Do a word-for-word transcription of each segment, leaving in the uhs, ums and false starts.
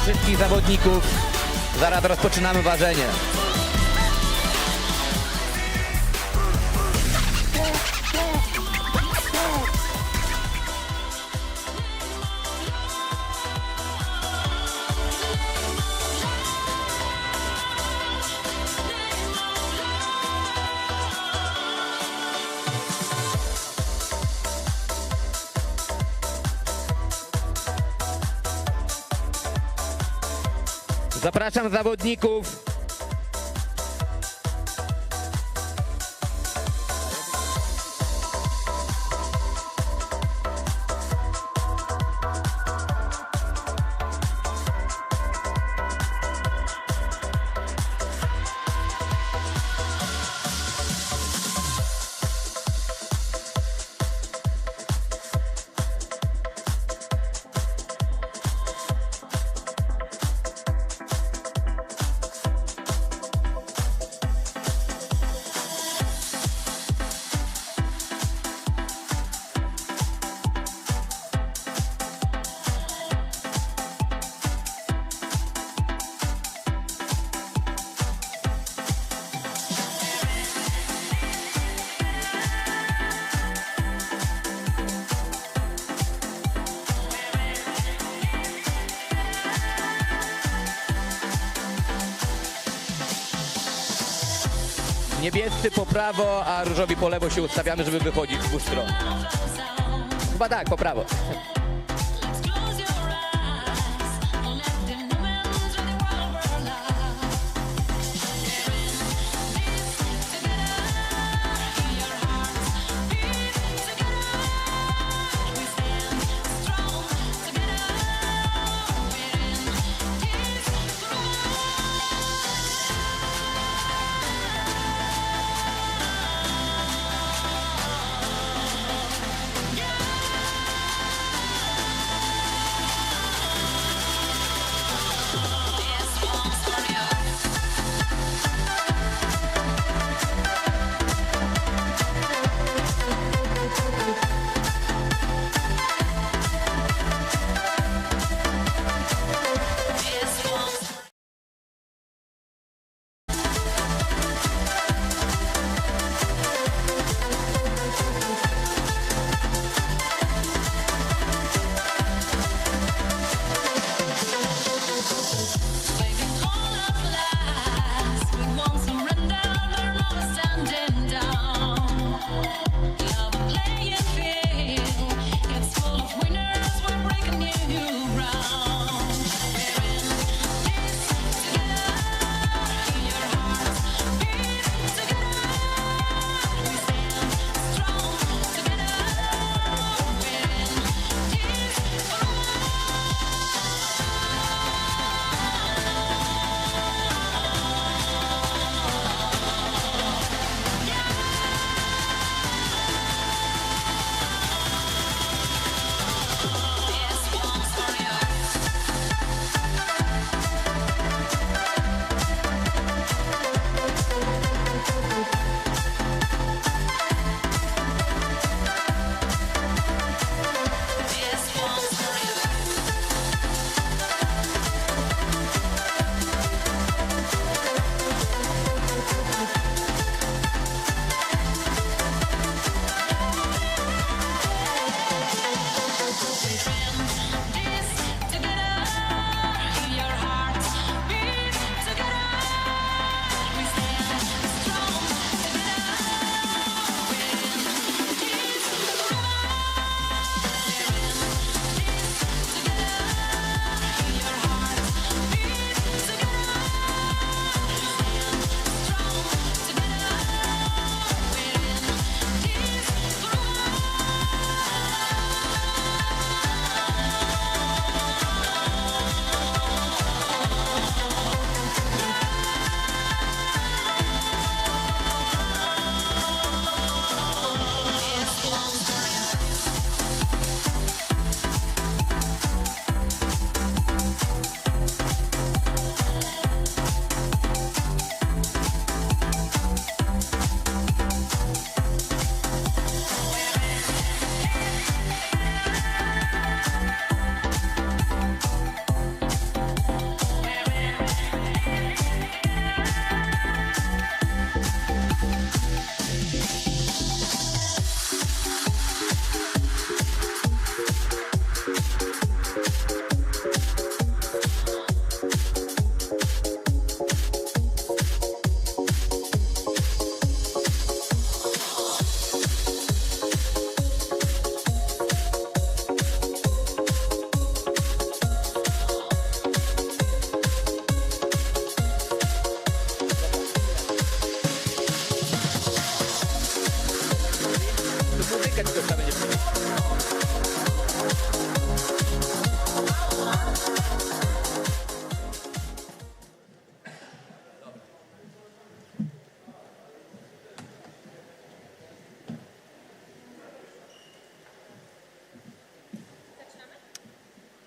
wszystkich zawodników. Zaraz rozpoczynamy ważenie. Zapraszam zawodników. Niebiescy po prawo, a różowi po lewo się ustawiamy, żeby wychodzić w bustro. Chyba tak, po prawo.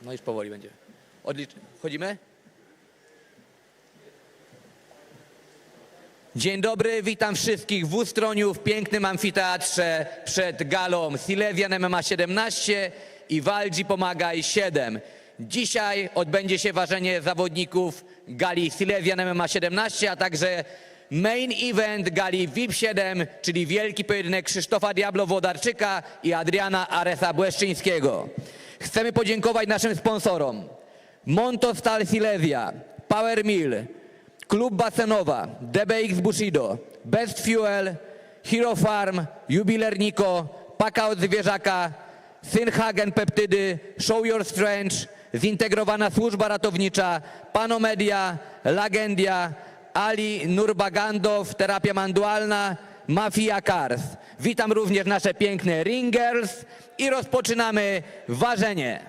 No już powoli będzie. Odlicz... Wchodzimy? Dzień dobry, witam wszystkich w Ustroniu w pięknym amfiteatrze przed galą Silesian M M A siedemnaście i Walczi Pomagaj siedem. Dzisiaj odbędzie się ważenie zawodników gali Silesian M M A siedemnaście, a także main event gali vip siedem, czyli wielki pojedynek Krzysztofa Diablo Włodarczyka i Adriana Aresa Błeszczyńskiego. Chcemy podziękować naszym sponsorom: Montostal Silesia, Power Mill, Klub Basenowa, D B X Bushido, Best Fuel, Hero Farm, Jubiler Niko, Paka od Zwierzaka, Synhagen Peptydy, Show Your Strength, Zintegrowana Służba Ratownicza, Panomedia, Lagendia, Ali Nurbagandow, Terapia Manualna, Mafia Cars. Witam również nasze piękne Ring Girls i rozpoczynamy ważenie.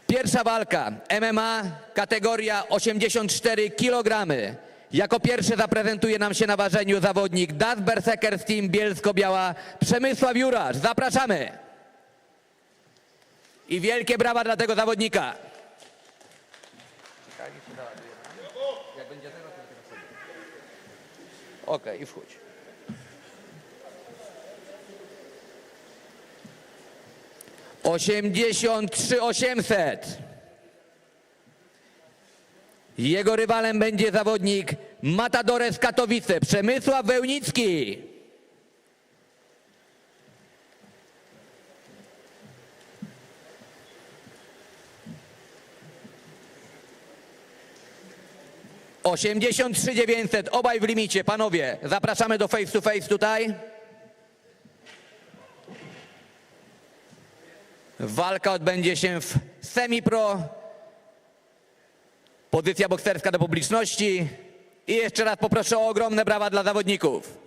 Pierwsza walka, M M A, kategoria osiemdziesiąt cztery kilogramy. Jako pierwszy zaprezentuje nam się na ważeniu zawodnik Das Berserkers Team Bielsko-Biała, Przemysław Juracz. Zapraszamy. I wielkie brawa dla tego zawodnika. Okej, i wchodź. Osiemdziesiąt trzy osiemset. Jego rywalem będzie zawodnik Matadores Katowice, Przemysław Wełnicki. Osiemdziesiąt trzy dziewięćset, obaj w limicie, panowie. Zapraszamy do face to face tutaj. Walka odbędzie się w semi-pro. Pozycja bokserska do publiczności. I jeszcze raz poproszę o ogromne brawa dla zawodników.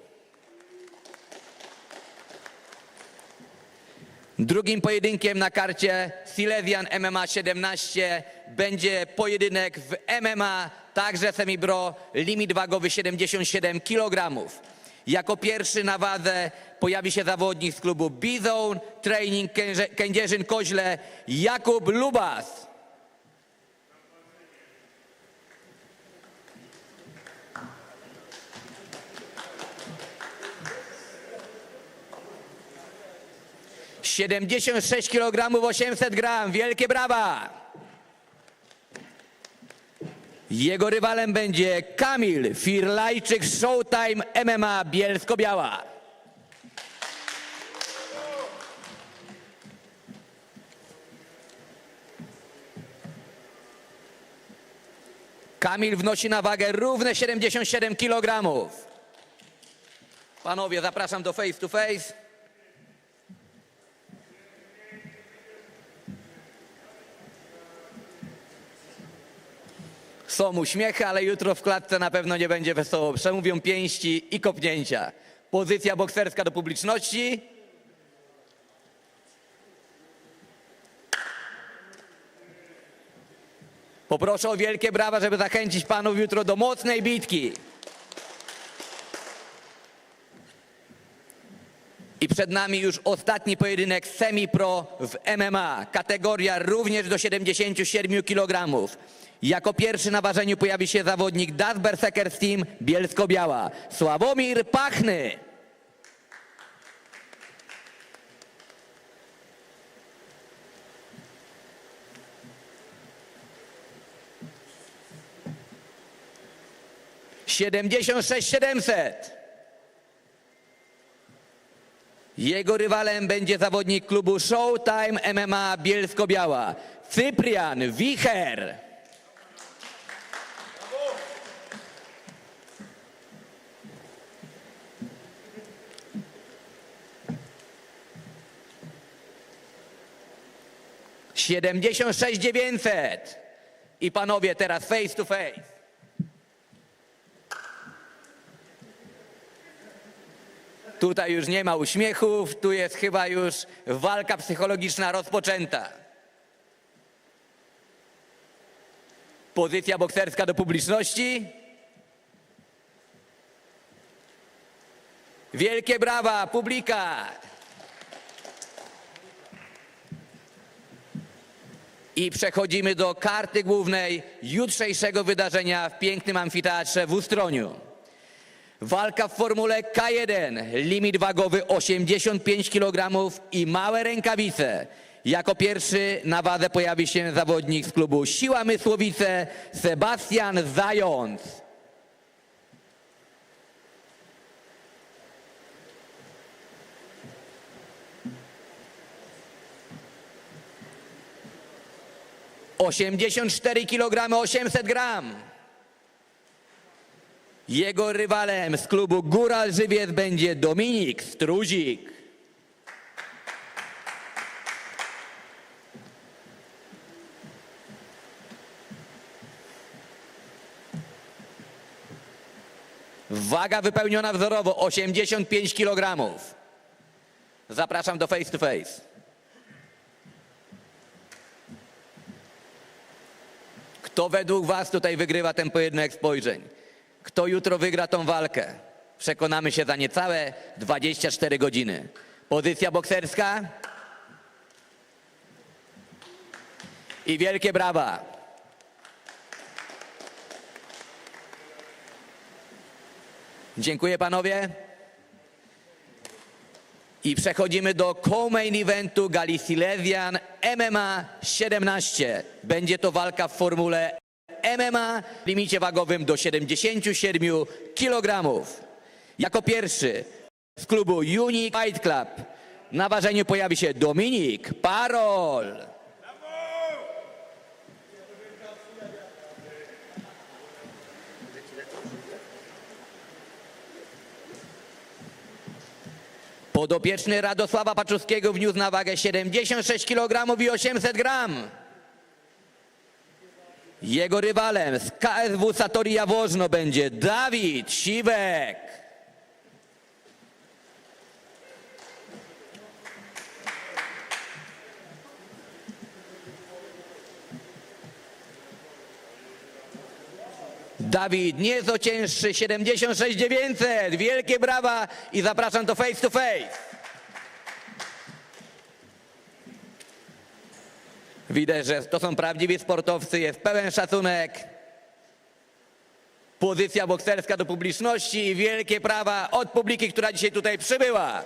Drugim pojedynkiem na karcie Silesian M M A siedemnaście będzie pojedynek w M M A, także semi-pro, limit wagowy siedemdziesiąt siedem kilogramów. Jako pierwszy na wadze pojawi się zawodnik z klubu B-Zone Training Kęże-, Kędzierzyn-Koźle, Jakub Lubas. Siedemdziesiąt sześć kilogramów, osiemset gram. Wielkie brawa! Jego rywalem będzie Kamil Firlajczyk, Showtime M M A Bielsko-Biała. Kamil wnosi na wagę równe siedemdziesiąt siedem kilogramów. Panowie, zapraszam do face to face. Są uśmiechy, ale jutro w klatce na pewno nie będzie wesoło. Przemówią pięści i kopnięcia. Pozycja bokserska do publiczności. Poproszę o wielkie brawa, żeby zachęcić panów jutro do mocnej bitki. I przed nami już ostatni pojedynek semi-pro w M M A. Kategoria również do siedemdziesięciu siedmiu kilogramów. Jako pierwszy na ważeniu pojawi się zawodnik Das Berserkers Team Bielsko-Biała, Sławomir Pachny. Siedemdziesiąt sześć siedemset. Jego rywalem będzie zawodnik klubu Showtime M M A Bielsko-Biała, Cyprian Wicher. Siedemdziesiąt sześć dziewięćset. I panowie, teraz face to face. Tutaj już nie ma uśmiechów, tu jest chyba już walka psychologiczna rozpoczęta. Pozycja bokserska do publiczności. Wielkie brawa, publika! I przechodzimy do karty głównej jutrzejszego wydarzenia w pięknym amfiteatrze w Ustroniu. Walka w formule K jeden, limit wagowy osiemdziesiąt pięć kilogramów i małe rękawice. Jako pierwszy na wadze pojawi się zawodnik z klubu Siła Mysłowice, Sebastian Zając. Osiemdziesiąt cztery kilogramy, osiemset gram. Jego rywalem z klubu Góral Żywiec będzie Dominik Struzik. Waga wypełniona wzorowo, osiemdziesiąt pięć kilogramów. Zapraszam do face to face. Kto według was tutaj wygrywa ten pojedynek spojrzeń? Kto jutro wygra tą walkę? Przekonamy się za niecałe dwadzieścia cztery godziny. Pozycja bokserska. I wielkie brawa. Dziękuję, panowie. I przechodzimy do co-main eventu gali Silesian M M A siedemnaście. Będzie to walka w formule M M A w limicie wagowym do siedemdziesięciu siedmiu kilogramów. Jako pierwszy z klubu Unique Fight Club na ważeniu pojawi się Dominik Parol. Podopieczny Radosława Paczewskiego wniósł na wagę siedemdziesiąt sześć kilogramów i osiemset gram. Jego rywalem z K S W Satori Jaworzno będzie Dawid Siwek. Dawid nieco cięższy, siedemdziesiąt sześć dziewięćset. Wielkie brawa i zapraszam do face to face. Widać, że to są prawdziwi sportowcy, jest pełen szacunek. Pozycja bokserska do publiczności i wielkie brawa od publiki, która dzisiaj tutaj przybyła.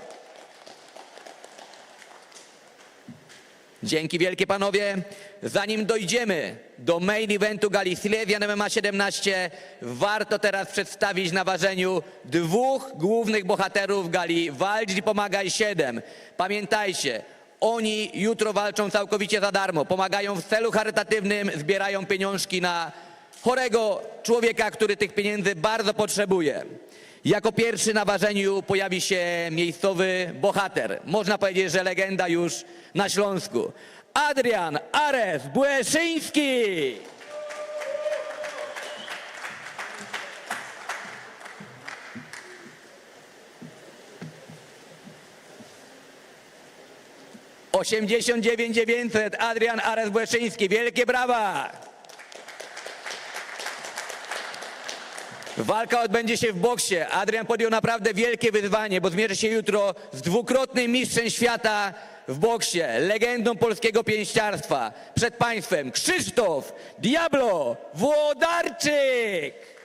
Dzięki wielkie, panowie. Zanim dojdziemy do main eventu gali Silesian M M A siedemnaście, warto teraz przedstawić na ważeniu dwóch głównych bohaterów gali Walcz i Pomagaj siedem. Pamiętajcie, oni jutro walczą całkowicie za darmo, pomagają w celu charytatywnym, zbierają pieniążki na chorego człowieka, który tych pieniędzy bardzo potrzebuje. Jako pierwszy na ważeniu pojawi się miejscowy bohater, można powiedzieć, że legenda już na Śląsku. Adrian Ares Błeszyński. Osiemdziesiąt dziewięć dziewięćset, Adrian Ares Błeszyński. Wielkie brawa! Walka odbędzie się w boksie. Adrian podjął naprawdę wielkie wyzwanie, bo zmierzy się jutro z dwukrotnym mistrzem świata w boksie, legendą polskiego pięściarstwa. Przed państwem Krzysztof Diablo Włodarczyk.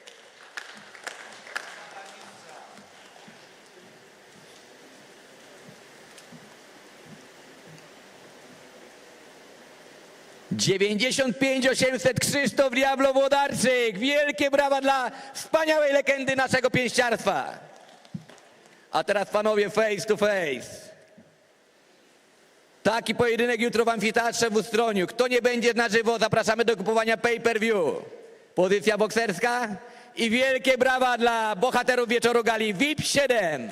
Dziewięćdziesiąt pięć osiemset, Krzysztof Diablo Włodarczyk. Wielkie brawa dla wspaniałej legendy naszego pięściarstwa. A teraz, panowie, face to face. Taki pojedynek jutro w amfiteatrze w Ustroniu. Kto nie będzie na żywo, zapraszamy do kupowania pay-per-view. Pozycja bokserska i wielkie brawa dla bohaterów wieczoru gali vip siedem.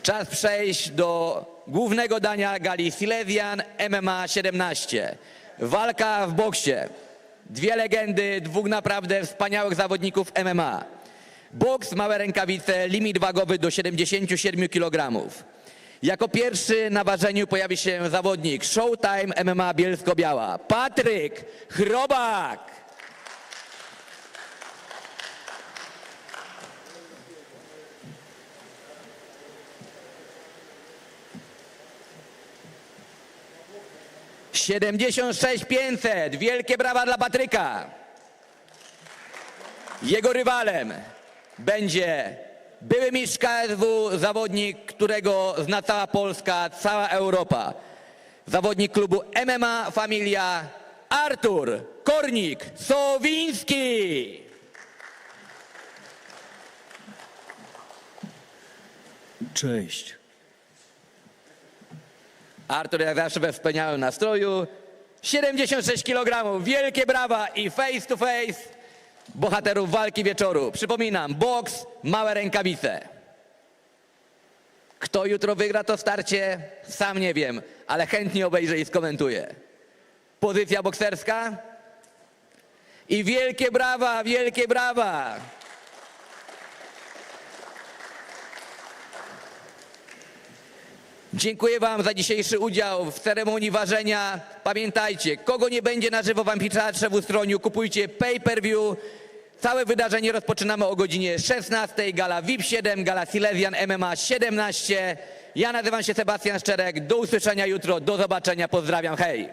Czas przejść do głównego dania gali Silesian M M A siedemnaście. Walka w boksie. Dwie legendy, dwóch naprawdę wspaniałych zawodników M M A. Boks, małe rękawice, limit wagowy do siedemdziesięciu siedmiu kilogramów. Jako pierwszy na ważeniu pojawi się zawodnik Showtime M M A Bielsko-Biała, Patryk Chrobak. Siedemdziesiąt sześć pięćset. Wielkie brawa dla Patryka. Jego rywalem będzie były mistrz K S W, zawodnik, którego zna cała Polska, cała Europa. Zawodnik klubu M M A Familia, Artur Kornik-Sowiński. Cześć. Artur jak zawsze we wspaniałym nastroju. Siedemdziesiąt sześć kilogramów, wielkie brawa i face to face bohaterów walki wieczoru. Przypominam, boks, małe rękawice. Kto jutro wygra to starcie? Sam nie wiem, ale chętnie obejrzę i skomentuję. Pozycja bokserska. I wielkie brawa, wielkie brawa. Dziękuję wam za dzisiejszy udział w ceremonii ważenia. Pamiętajcie, kogo nie będzie na żywo w amfiteatrze w Ustroniu, kupujcie pay per view. Całe wydarzenie rozpoczynamy o godzinie szesnastej. Gala vip siedem, gala Silesian M M A siedemnaście. Ja nazywam się Sebastian Szczerek. Do usłyszenia jutro. Do zobaczenia. Pozdrawiam. Hej.